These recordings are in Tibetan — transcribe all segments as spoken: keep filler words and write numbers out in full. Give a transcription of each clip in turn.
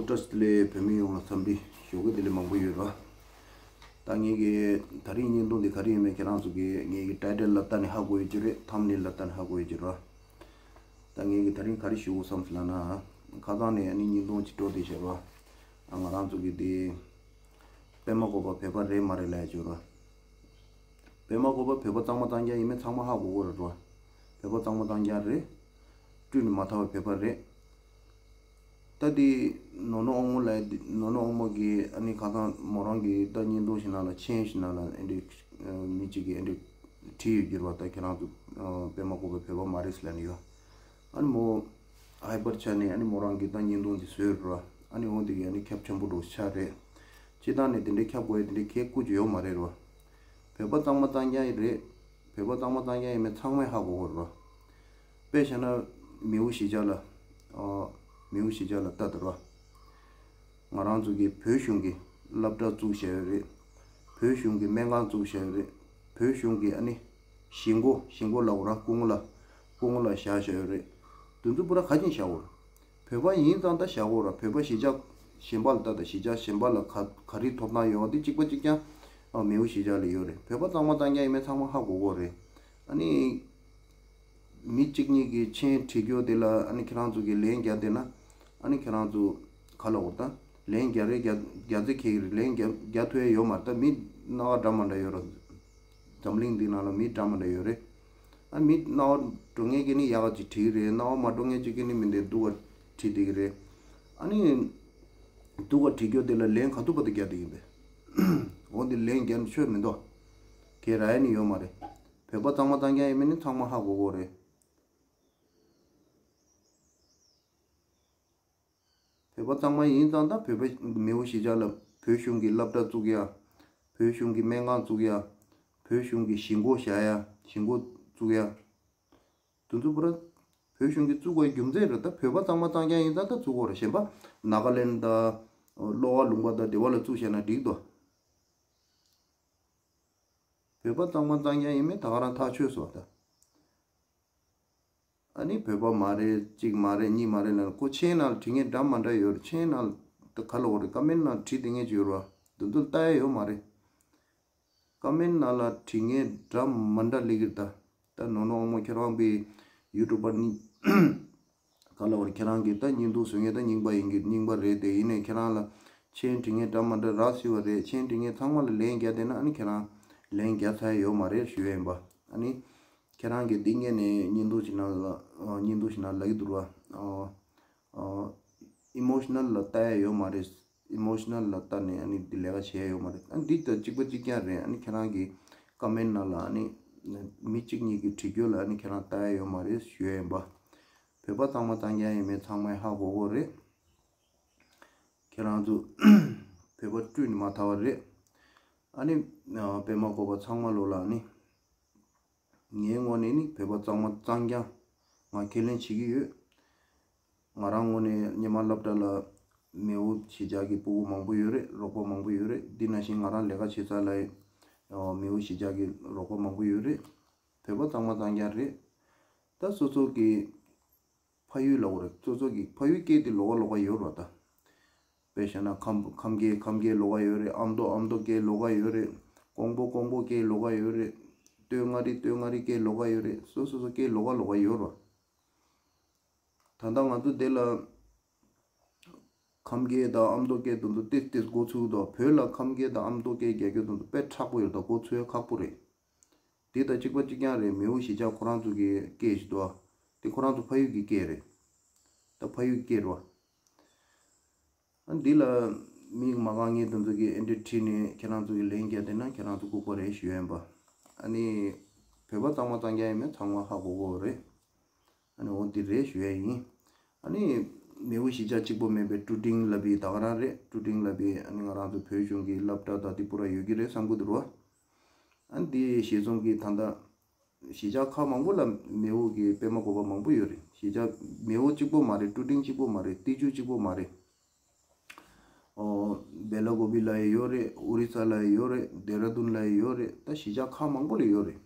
བཀྲ་ཤིས་བདེ་ལེགས། བོད་མི་ཡོངས་ལ་འཚམས་འདྲི་ཞུ་གི་བདེ་ལེགས་མང་པོ་ཡོད་ར། ད་ངེད་ཀྱི་ད་རིང་བརྙན་ཐུང་འདི་ག་རེ་ཡིན་མིན་ཁྱེད་རང་ཚོ་གིས་ངེད་ཀྱི་ཊའི་ཊལ་ལ་ལྟ་ནས་ཧ་གོ་ཡོད་ཀྱི་རེད། ཐམ་ནེལ་ལ་ལྟ་ནས་ཧ་གོ་ཡོད་ཀྱི་ར། ད་ངེད་ཀྱི་ད་རིང་ག་རེ་ཞུ་དགོས་བསམ་སོང་ལབ་ན། ཁ་སང་ནས་ཨ་ནི་བརྙན་ཐུང་ཅིག་འགྲོ་བསྡད་བཞག་ར། ང་རང་ཚོ་གི་དེ་པད་མ་བཀོད་པ་བོད་པ་རེད་མ་རེད་ལབ་ཡ་ཅིག་ཡོད་ར། པད་མ་བཀོད་པ་བོད་པ་གཙང་མ་གཙང་རྐྱང་ཡིན་མིན་ཚང་མ་ཧ་གོ་གི་རེད་ར། བོད་པ་གཙང་མ་གཙང་རྐྱང་རེད། བཀྲུས་ནས་མ་ཐར་བའི་བོད་པ་རེད། ད་དེ་ནོ་ནོ་ཨོང་མོ་ལ་ནོ་ནོ་ཨོང་མོ་གིས་ཨ་ནི་ཁ་སང་མོ་རང་གི་ད་བརྙན་ཐུང་ཞིག་ནང་ལ་མཆན་ཞིག་ནང་ལ་ཨེ་འདྲས་མི་གཅིག་གིས་ཨེ་འདྲས་བྲིས་ཡོད་ཀྱི་རེད་བ། ད་ཁྱེད་རང་ཚོ་པད་མ་བཀོད་པ་བོད་པ་མ་རེད་ཟེར་ལབ་ནས་ཡོད། ཨ་ནི་མོ་ཧའི་པར་ཆགས་ནས་ཨ་ནི་མོ་རང་གི་ད་བརྙན་ཐུང་དེ་བཟོས་རེད་བ། ཨ་ནི་འོ་དེ་གིས་ཨ་ནི་ཁྱབ་ཆེན་པོ་འགྲོ་ཆགས་རེད། སྤྱིར་བཏང་ནས་དེ་འདྲས་ཁྱབ་དགོས་ཡ་དེ་འདྲས་གལ་ཁུ་ཅིག་ཡོད་མ་རེད་རེད་བ། བོད་པ་གཙང་མ་གཙང་རྐྱང་རེད། བོད་པ་གཙང་མ་གཙང་རྐྱང་ཡིན་མིན་ཚང་མས་ཧ་གོ་གི་རེད་བ། དཔེ་བཞག་ན་མེའོ་གཞིས་ཆགས་ལ། ཨ། མེའོ་གཞིས་ཆགས་ལ་ལྟ་དང་། ང་རང་ཚོ་གི་བོད་གཞུང་གི་སློབ་གྲྭ་བཙུགས་བཞག་ཡོད་རེད། བོད་གཞུང་གི་སྨན་ཁང་བཙུགས་བཞག་ཡོད་རེད། བོད་གཞུང་གི་ཨ་ནི་གཞིས་འགོ་གཞིས་འགོ་ལབ་དགོས་ར། སྐུ་ངོ་ལ་སྐུ་ངོ་ལ་བཞག་བཞག་ཡོད་རེད། དེ་ཚོ་པུ་ར་ག་ཅིན་བཞག་དགོས་ར། བོད་པ་ཡིན་ཙང་ད་བཞག་དགོས་ར། བོད་པ་གཞིས་ཆགས་གཞན་པ་ལ་ལྟ་དང་། གཞིས་ཆགས་གཞན་པ་ལ་ག་ག་རེ་ཐོབ་ཐང་ཡོད་པ་དེ་གཅིག་པ་གཅིག་རྐྱང་ཨ་མེའོ་གཞིས་ཆགས་ལ་ཡོད་རེད། བོད་པ་གཙང་མ་གཙང་རྐྱང་ཡིན་མིན་ཚང་མ་ཧ་གོ་གོ་རེད། ཨ་ནི། མི་གཅིག་གཉིས་ཀྱིས་མཆན་བྲིས་རྒྱུ་དེ་ལ་ཨ་ནི་ཁྱེད་རང་ཚོ་གིས་ལན་རྒྱག་བསྡད་ན། ཨ་ནི་ཁྱེད་རང་ཚོ་ག་ལ་འོར་ད། ལན་རྒྱག་རེས་རྒྱག་རྒྱག་རྩིས་ཁེལ་གི་རེད། ལན་རྒྱག་རྒྱག་ཐུབ་ཡ་ཡོད་མ་རེད། ད་མི་སྣང་བ་འདྲ་མ་འདྲ་ཡོད་རེད། འཛམ་གླིང་འདི་ནང་ལ་མི་འདྲ་མ་འདྲ་ཡོད་རེད། ཨ་མི་སྣང་བ་འགྲོ་མཁན་གྱིས་ནི་ཡག་ག་ཅིག་བྲིས་ཀྱི་རེད། སྣང་བ་མ་འགྲོ་མཁན་ཅིག་གིས་ནི་མི་འདི་སྡུག་ག་བྲིས་བསྡད་ཀྱི་རེད། ཨ་ནི་སྡུག་ག་བྲིས་རྒྱུ་དེ་ལ་ལན་ག་ཐུབ་པ་དེ་རྒྱག་བསྡད་ཀྱི་རེད། འོ་འདི་ལན་རྒྱག་ནི་ཆོ་མི་འདུག་ག་ར་ཡ་ནི་ཡོད་མ་རེད། བོད་པ་གཙང་མ་གཙང་རྐྱང་ཡིན་མིན་ནི་ཚང་མ་ཧ་གོ་གོ་རེད། བོད་པ་གཙང་མ་ཡིན་ཙང་ད་བོད་པ་མེའོ་གཞིས་ཆགས་ལ་བོད་གཞུང་གི་སློབ་གྲྭ་བཙུགས་ཡ། བོད་གཞུང་གི་སྨན་ཁང་བཙུགས་ཡ། བོད་གཞུང་གི་གཞིས་འགོ་བཞག་ཡ། གཞིས་འགོ་བཙུགས་ཡ། དེ་ཚོ་པུ་ར་བོད་གཞུང་གིས་བཙུགས་པའི་རྒྱུ་མཚན་རེད། ད་བོད་པ་གཙང་མ་གཙང་རྐྱང་ཡིན་ཙང་ད་བཙུགས་དགོས་རེད། གཞན་པ་ནཱ་ག་ལེན་ཌ་ད་གློ་བ་ལུང་པ་ད་དེ་བ་ལ་བཙུགས་བཞག་ན་འགྲིག་འདུག་བོད་པ་གཙང་མ་གཙང་རྐྱང་ཡིན་མིན་ད་ག་རང་ཐག་ཆོད་སོང་ད། ཨ་ནི་བོད་པ་མ་རེད། གཅིག་མ་རེད། གཉིས་མ་རེད་ལབ་ན། ཁོ་མཆན་ནང་ལ་བྲིས་མཁན་འདྲ་མ་འདྲ་ཡོད་རེད། མཆན་ནང་ལ་ད་ག་ལ་འོ་རེད། ཀོ་མེན་ཊི་ནང་བྲིས་བསྡད་མཁན་ཅིག་ཡོད་རེད་བ། འདི་ཚོ་ལ་ལྟ་ཡ་ཡོད་མ་རེད། ཀོ་མེན་ཊི་ནང་ལ་བྲིས་མཁན་འདྲ་མ་འདྲ་སླེབས་ཀྱི་རེད་ད། ད་ནོ་ནོ་ཨོ་མོ་ཁྱེད་རང་པའི་ཡུ་ཊུབ་པར་ནི་ག་ལ་འོ་རེད། ཁྱེད་རང་གིས་ད་བརྙན་ཐུང་བཟོ་མཁན་ད་རྙིང་པ་ཡིན་གྱི་རྙིང་པ་རེད་དེ། ཡིན་ནའི་ཁྱེད་རང་ལ་མཆན་བྲིས་མཁན་འདྲ་མ་འདྲ་རག་སྲིད་པ་རེད། མཆན་བྲིས་མཁན་ཚང་མ་ལ་ལན་རྒྱག་བསྡད་ན་ཨ་ནི་ཁྱེད་རང་ལན་རྒྱག་ཚར་ཡ་ཡོད་མ་རེད་ཞུ་ཡ་ཡིན་པ། ཨ་ནི། ཁྱེད་རང་གིས་འདི་སྔོན་ནས་བརྙན་ཐུང་ཞིག་ནང་ལ་ཨ་བརྙན་ཐུང་ཞིག་ནང་ལབ་ཀྱི་འདུག་ར། ཨ་ཨ་ཨི་མོ་ཤི་ནལ་ལ་ལྟ་ཡ་ཡོད་མ་རེད། ཨི་མོ་ཤི་ནལ་ལ་ལྟ་ནས་ཨ་ནི་འདི་ལས་ཀ་བྱེད་ཡ་ཡོད་མ་རེད། ཨ་འདི་ད་གཅིག་པ་གཅིག་རྐྱང་རེད། ཨ་ནི་ཁྱེད་རང་གིས་ཀོ་མེན་ཊི་ནང་ལ་ཨ་ནི་མི་གཅིག་གཉིས་ཀྱིས་བྲིས་རྒྱུ་ལ་ཨ་ནི་ཁྱེད་རང་ལྟ་ཡ་ཡོད་མ་རེད་ཞུ་ཡ་ཡིན་པ། བོད་པ་གཙང་མ་གཙང་རྐྱང་ཡིན་མིན་ཚང་མས་ཧ་གོ་གོ་རེད། ཁྱེད་རང་ཚོ་བོད་པ་བཀྲུས་ནས་མ་ཐར་བ་རེད། ཨ་ནི་ཨ་པད་མ་བཀོད་པ་ཚང་མ་ལོ་ལ་ཨ་ནི། ངའི་ངོས་ནས་ནི་བོད་པ་གཙང་མ་གཙང་རྐྱང་ང་ཁས་ལེན་བྱེད་ཀྱི་ཡོད། ང་རང་ངོས་ནས་སྔོན་མ་སློབ་གྲྭ་ལ་མེའོ་གཞིས་ཆགས་ཀྱི་སྤུ་གུ་མང་པོ་ཡོད་རེད། རོགས་པ་མང་པོ་ཡོད་རེད། འདི་ནང་བཞིན་ང་རང་ལས་ཀ་བྱེད་ས་ལ་ཨ་མེའོ་གཞིས་ཆགས་ཀྱི་རོགས་པ་མང་པོ་ཡོད་རེད། བོད་པ་གཙང་མ་གཙང་རྐྱང་རེད། ད་སོ་སོ་གི་ཕ་ཡུལ་ལབ་དགོས་རེད། སོ་སོ་གི་ཕ་ཡུལ་སྐད་དེ་ལོགས་ཀ་ལོགས་ཀ་ཡོད་རེད་ད། དཔེ་བཞག་ན་ཁམས་ཁམས་སྐད་ཁམས་སྐད་ལོགས་ཀ་ཡོད་རེད། ཨ་མདོ་ཨ་མདོ་སྐད་ལོགས་ཀ་ཡོད་རེད། ཀོང་པོ་ཀོང་པོ་སྐད་ལོགས་ཀ་ཡོད་རེད། སྟོད་མངའ་རིས་སྟོད་མངའ་རིས་སྐད་ལོགས་ཀ་ཡོད་རེད། སོ་སོ་སོ་སྐད་ལོགས་ཀ་ལོགས་ཀ་ཡོད་རེད། ད་ལྟ་ང་ཚོ་འདི་ལ་ཁམས་སྐད་དང་ཨ་མདོ་སྐད་དེ་ཚོ་ཏིས་ཏིས་འགོ་ཚུགས་འདུག་བོད་ལ་ཁམས་སྐད་དང་ཨ་མདོ་སྐད་རྒྱག་རྒྱུ་དེ་ཚོ་དཔེ་མཁྲེགས་པོ་ཡོད་རེད། ད་འགོ་ཚུགས་ཡ་ཁག་པོ་རེད། དེ་དང་གཅིག་པ་གཅིག་རྐྱང་རེད། མེའོ་གཞིས་ཆགས་ཁོ་རང་ཚོ་གི་སྐད་ཞིག་འདུག་ཨ། དེ་ཁོ་རང་ཚོ་ཕ་ཡུལ་གྱི་སྐད་རེད། ད་ཕ་ཡུལ་གྱི་སྐད་རེད་བ། ཨ་འདི་ལ་མི་མ་དགའ་མཁན་དེ་ཚོ་གིས་ཨེ་འདྲས་བྲིས་ནས་ཁྱེད་རང་ཚོ་གིས་ལན་རྒྱག་བསྡད་ན་ཁྱེད་རང་ཚོ་ལྐུགས་པ་རེད་ཞུ་ཡ་ཡིན་པ། ཨ་ནི་བོད་པ་གཙང་མ་གཙང་རྐྱང་ཡིན་མིན་ཚང་མ་ཧ་གོ་གོ་རེད། ཨ་ནི་འོ་འདི་རེད་ཞུ་ཡ་ཡིན། ཨ་ནི་མེའོ་གཞིས་ཆགས་གཅིག་པོ་མིན་པའི་ཀྲུ་ཀྲིང་ལབ་པའི་ད་ག་རང་རེད། ཀྲུ་ཀྲིང་ལབ་པའི་ཨ་ནི་ང་རང་ཚོ་བོད་གཞུང་གི་སློབ་གྲྭ་དང་དེ་པུ་ར་ཡོད་ཀྱི་རེད་བསམ་གི་འདུག་ར། ཨ་ནི་དེ་གཞིས་ཚོང་གི་ད་ལྟ་གཞིས་ཆགས་ཁག་མང་པོ་ལ་མེའོ་གི་པད་མ་བཀོད་པ་མང་པོ་ཡོད་རེད། གཞིས་ཆགས་མེའོ་གཅིག་པོ་མ་རེད། ཀྲུ་ཀྲིང་གཅིག་པོ་མ་རེད། ཏི་ཇུ་གཅིག་པོ་མ་རེད། ཨོ། སྦེ་ལ་ཀོ་བི་ལ་ཡི་ཡོད་རེད། ཨོ་རི་ས་ལ་ཡི་ཡོད་རེད། དེ་ར་དུན་ལ་ཡི་ཡོད་རེད། ད་གཞིས་ཆགས་ཁག་མང་པོ་ལ་ཡོད་རེད།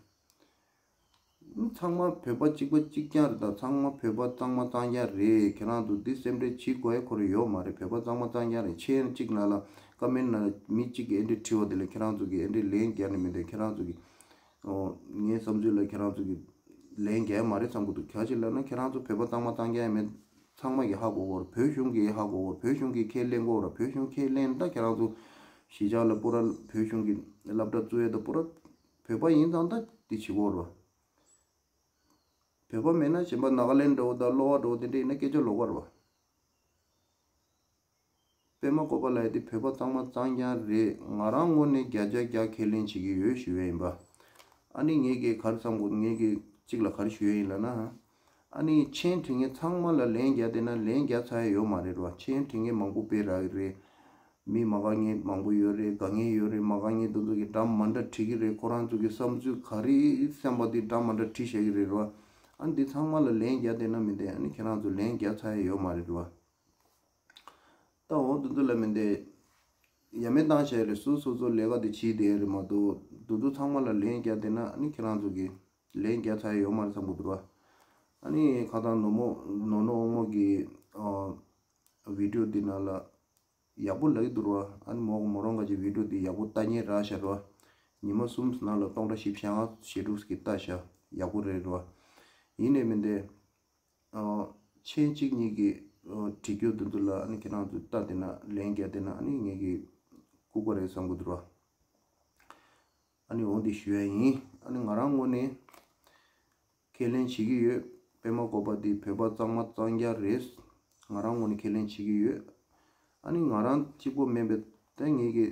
ཚང་མ་བོད་པ་གཅིག་པ་གཅིག་རྐྱང་རེད། ད་ཚང་མ་བོད་པ་གཙང་མ་གཙང་རྐྱང་རེད། ཁྱེད་རང་ཚོ་འདི་སེམས་ཁྲལ་བྱེད་དགོས་ཡ་ཁོ་རང་ཡོད་མ་རེད། བོད་པ་གཙང་མ་གཙང་རྐྱང་རེད། མཆན་གཅིག་ནང་ལ་ཀོ་མེན་ནང་མི་གཅིག་གིས་ཨེ་འདྲས་བྲིས་པ་དེ་ལ་ཁྱེད་རང་ཚོ་གིས་ཨེ་འདྲས་ལན་རྒྱག་ནས་མི་འདུག་ཁྱེད་རང་ཚོ་གིས། ཨོ། ངའི་བསམ་ཚུལ་ལ་ཁྱེད་རང་ཚོ་གིས་ལན་རྒྱག་ཡ་མ་རེད་བསམ་གི་འདུག་ག་ཅི་ལབ་ན་ཁྱེད་རང་ཚོ་བོད་པ་གཙང་མ་གཙང་རྐྱང་ཡ་མེད། ཚང་མ་གིས་ཧ་གོ་གོ་རེད། བོད་གཞུང་གིས་ཧ་གོ་གོ་རེད། བོད་གཞུང་གིས་ཁས་ལེན་གོ་རེད། བོད་གཞུང་ཁས་ལེན་ད་ཁྱེད་རང་ཚོ་གཞིས་ཆགས་ལ་པུ་ར་བོད་གཞུང་གི་སློབ་གྲྭ་བཙུགས་ཡ་ད་པུ་ར་བོད་པ་ཡིན་ཙང་ད་དེ་བྱེད་གོ་རེད། བོད་པ་མེད་ན་གཞན་པ་ནཱ་ག་ལེན་འདྲ་བོ་དང་གློ་བ་འདྲ་བོ་དེ་འདྲ་ཡིན་ན་སྐད་ཆ་ལོགས་ཀ་རེད་བ། པད་མ་བཀོད་པ་ལགས་དེ་བོད་པ་གཙང་མ་གཙང་རྐྱང་རེད། ང་རང་ངོས་ནས་བརྒྱ་ཆ་བརྒྱ་ཁས་ལེན་བྱེད་ཀྱི་ཡོད་ཞུ་ཡ་ཡིན་པ། ཨ་ནི་ངས་ཀྱི་ག་རེ་བསམ་དགོས། ངས་ཀྱི་གཅིག་ལ་ག་རེ་ཞུ་ཡ་ཡིན་ལབ་ན། ཨ་ནི་མཆན་བྲིས་མཁན་ཚང་མ་ལ་ལན་རྒྱག་བསྡད་ན་ལན་རྒྱག་ཚར་ཡ་ཡོད་མ་རེད་བ། མཆན་བྲིས་མཁན་མང་པོ་དཔེ་རག་གི་རེད། མི་མ་དགའ་མཁན་མང་པོ་ཡོད་རེད། དགའ་མཁན་ཡོད་རེད། མ་དགའ་མཁན་དེ་ཚོ་གི་འདྲ་མི་འདྲ་བྲིས་ཀྱི་རེད། ཁོ་རང་ཚོ་གི་བསམ་ཚུལ་ག་རེ་བསམ་པ་དེ་འདྲ་མི་འདྲ་བྲིས་བཞག་གི་རེད་བ། ཨ་ནི་འདི་ཚང་མ་ལ་ལན་རྒྱག་བསྡད་ན་མི་འདུག་ཨ་ནི་ཁྱེད་རང་ཚོ་ལན་རྒྱག་ཚར་ཡ་ཡོད་མ་རེད་བ། ད་འོ་དེ་ཚོ་ལ་མི་འདུག་ཡ་མེད་བཏང་བྱས་རེད། སོ་སོ་སོ་ལས་ཀ་དེ་བྱེད་བསྡད་རེད་མ་གཏོགས་དེ་ཚོ་ཚང་མ་ལ་ལན་རྒྱག་བསྡད་ན་ཨ་ནི་ཁྱེད་རང་ཚོ་གི་ལན་རྒྱག་ཚར་ཡ་ཡོད་མ་རེད་བསམ་གི་འདུག་བ། ཨ་ནི་ཁ་སང་ནོར་མོ་ནོར་ནོར་དབང་མོ་གི་ཨ་བི་ཌིའོ་འདི་ནང་ལ་ཡག་པོ་ལབ་ཀྱི་འདུག་བ། ཨ་ནི་མོ་མོ་རང་ག་ཅིག་བི་ཌིའོ་འདི་ཡག་པོ་ལྟ་མཁན་རག་ཤག་བ། ཉི་མ་གསུམ་ནང་ལ་སྟོང་ཕྲག་བཞི་བཅུ་ཞེ་དྲུག་གི་ལྟ་ཤག་ཡག་པོ་རེད་བ། ཡིན་ནའི་མི་འདུག་ཨ་མཆན་གཅིག་གཉིས་ཀྱིས་ཨ་བྲིས་རྒྱུ་དེ་ཚོ་ལ་ཨ་ནི་ཁྱེད་རང་ཚོས་ལྟ་བསྡད་ན་ལན་རྒྱག་བསྡད་ན་ཨ་ནི་ངེད་ཀྱིས་ལྐུགས་པ་རེད་བསམ་གྱི་འདུག་བ། ཨ་ནི་འོ་འདི་ཞུ་ཡ་ཡིན། ཨ་ནི་ང་རང་ངོས་ནས་ཁས་ལེན་བྱེད་ཀྱི་ཡོད། པད་མ་བཀོད་པ་འདི་བོད་པ་གཙང་མ་གཙང་རྐྱང་རེད། ང་རང་ངོས་ནས་ཁས་ལེན་བྱེད་ཀྱི་ཡོད། ཨ་ནི་ང་རང་གཅིག་པོ་མིན་པའི་ད་ངེད་ཀྱི་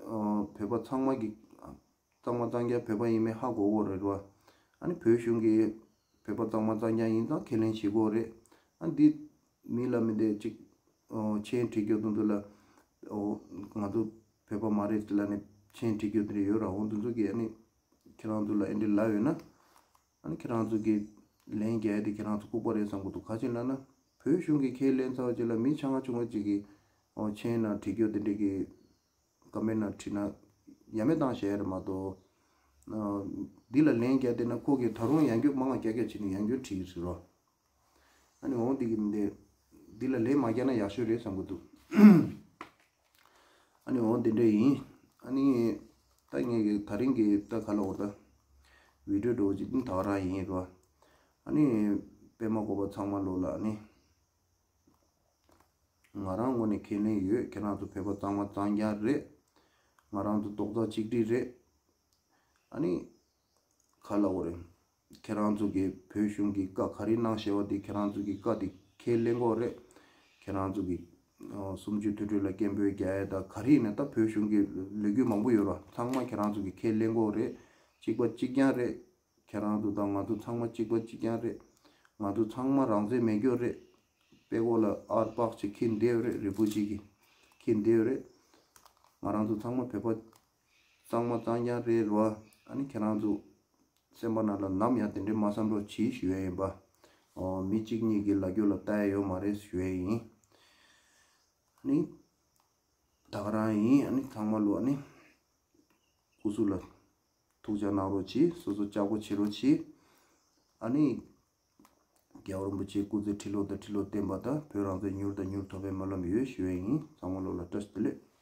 ཨ་བོད་པ་ཚང་མ་གི་གཙང་མ་གཙང་རྐྱང་བོད་པ་ཡིན་མིན་ཧ་གོ་གོ་རེད་བ། ཨ་ནི་བོད་གཞུང་གིས་བོད་པ་གཙང་མ་གཙང་རྐྱང་ཡིན་ཙང་ཁས་ལེན་བྱེད་གོ་རེད། ཨ་འདི་མི་ལ་མི་འདི་གཅིག་ཨོ་མཆན་བྲིས་རྒྱུ་དུ་འདུག་ལ། ཨོ་ང་ཚོ་བོད་པ་མ་རེད་ལ་ནི་མཆན་བྲིས་རྒྱུ་དེ་འདྲ་ཡོད་ར། འོ་འདི་ཚོ་གིས་ཨ་ནི་ཁྱེད་རང་ཚོ་ལ་ཨེ་འདྲ་ལབ་ཡོད་ན། ཨ་ནི་ཁྱེད་རང་ཚོ་གིས་ལན་རྒྱག་ཡ་དེ་ཁྱེད་རང་ཚོ་ལྐུགས་པ་རེད་བསམ་གི་འདུག་ག་ཅི་ལབ་ན། བོད་གཞུང་གིས་ཁས་ལེན་ཚར་བ་ཅིག་ལ་མི་ཆུང་ང་ཆུང་ང་ཅིག་གིས་ཨོ་མཆན་ན་བྲིས་རྒྱུ་དེ་འདྲ་གི་ཀོ་མེན་ནང་བྲིས་ན་ཡ་མེད་བཏང་བྱས་རེད་མ་གཏོགས། ཨ་འདི་ལ་ལན་རྒྱག་བསྡད་ན་ཁོ་གིས་ད་རུང་ཡང་བསྐྱར་མང་བ་རྒྱག་རྒྱག་བྱས་ནས་ཡང་བསྐྱར་བྲིས་ཀྱི་རེད་རོ། ཨ་ནི་འོང་འདི་གི་མི་འདི་འདི་ལ་ལན་མ་རྒྱག་ན་ཡག་ཤོས་རེད་བསམ་གི་འདུག་ཨ་ནི་འོང་འདི་འདྲ་ཡིན། ཨ་ནི་ད་ངས་གི་ད་རིང་གི་ད་ག་ལ་འོ་ད་བི་ཌིའོ་འགྲོ་ཅིག་ད་ག་རང་ཡིན་རོ། ཨ་ནི་པད་མ་བཀོད་པ་ཚང་མ་ལོ་ལ་ཨ་ནི། ང་རང་ངོས་ནས་ཁས་ལེན་ཡོད། ཁྱེད་རང་ཚོ་བོད་པ་གཙང་མ་གཙང་རྐྱང་རེད། ང་རང་ཚོ་རྡོག་རྩ་གཅིག་སྒྲིལ་རེད། ཨ་ནི་ག་ལ་འོ་རེད། ཁྱེད་རང་ཚོ་གི་བོད་གཞུང་གི་བཀའ་ག་རེ་གནང་བཞག་པ་དེ་ཁྱེད་རང་ཚོ་གི་བཀའ་དེ་ཁས་ལེན་དགོས་རེད། ཁྱེད་རང་ཚོ་གི་ཨ་གསུམ་བཅུའི་དུས་དྲན་ལ་སྐད་འབོད་རྒྱག་ཡ་ད་ག་རེ་ཡིན་ན་ད་བོད་གཞུང་གི་ལས་འགུལ་མང་པོ་ཡོད་ར། ཚང་མ་ཁྱེད་རང་ཚོ་གི་ཁས་ལེན་དགོས་རེད། གཅིག་པ་གཅིག་རྐྱང་རེད། ཁྱེད་རང་ཚོ་དང་ང་ཚོ་ཚང་མ་གཅིག་པ་གཅིག་རྐྱང་རེད། ང་ཚོ་ཚང་མ་རང་བཙན་མེད་རྒྱུ་རེད། པད་གོ་ལ་ཨར་པགས་ཅིག་ཁྱེར་བསྡད་ཡོད་རེད། རི་པུ་ཇི་གི་ཁྱེར་བསྡད་ཡོད་རེད། ང་རང་ཚོ་ཚང་མ་བོད་པ་གཙང་མ་གཙང་རྐྱང་རེད་རོ། ཨ་ནི་ཁྱེད་རང་ཚོ་སེམས་པ་ནང་ལ་ནམ་ཡང་དེ་འདྲའི་མ་བསམ་རོགས་གྱིས་ཞུ་ཡ་ཡིན་པ། ཨོ་མི་གཅིག་གཉིས་ཀྱི་ལབ་རྒྱུ་ལ་ལྟ་ཡ་ཡོད་མ་རེད་ཞུ་ཡ་ཡིན། ཨ་ནི་ད་ག་རང་ཡིན། ཨ་ནི་ཚང་མ་ལོ་ཨ་ནི་སྐུ་གཟུགས་ལ་ཐུགས་ཅག་གནང་རོགས་གྱིས། སོ་སོ་ལྕགས་པོ་བྱེད་རོགས་གྱིས། ཨ་ནི་རྒྱལ་བ་རིན་པོ་ཆེ་སྐུ་ཚེ་ཁྲི་ལོ་དང་ཁྲི་ལོ་བརྟན་པ་དང་བོད་རང་བཙན་མྱུར་དང་མྱུར་ཐོབ་པའི་སྨོན་ལམ་ཡོད་ཞུ་ཡ་ཡིན། ཚང་མ་ལོ་ལ་བཀྲ་ཤིས་བདེ་ལེགས།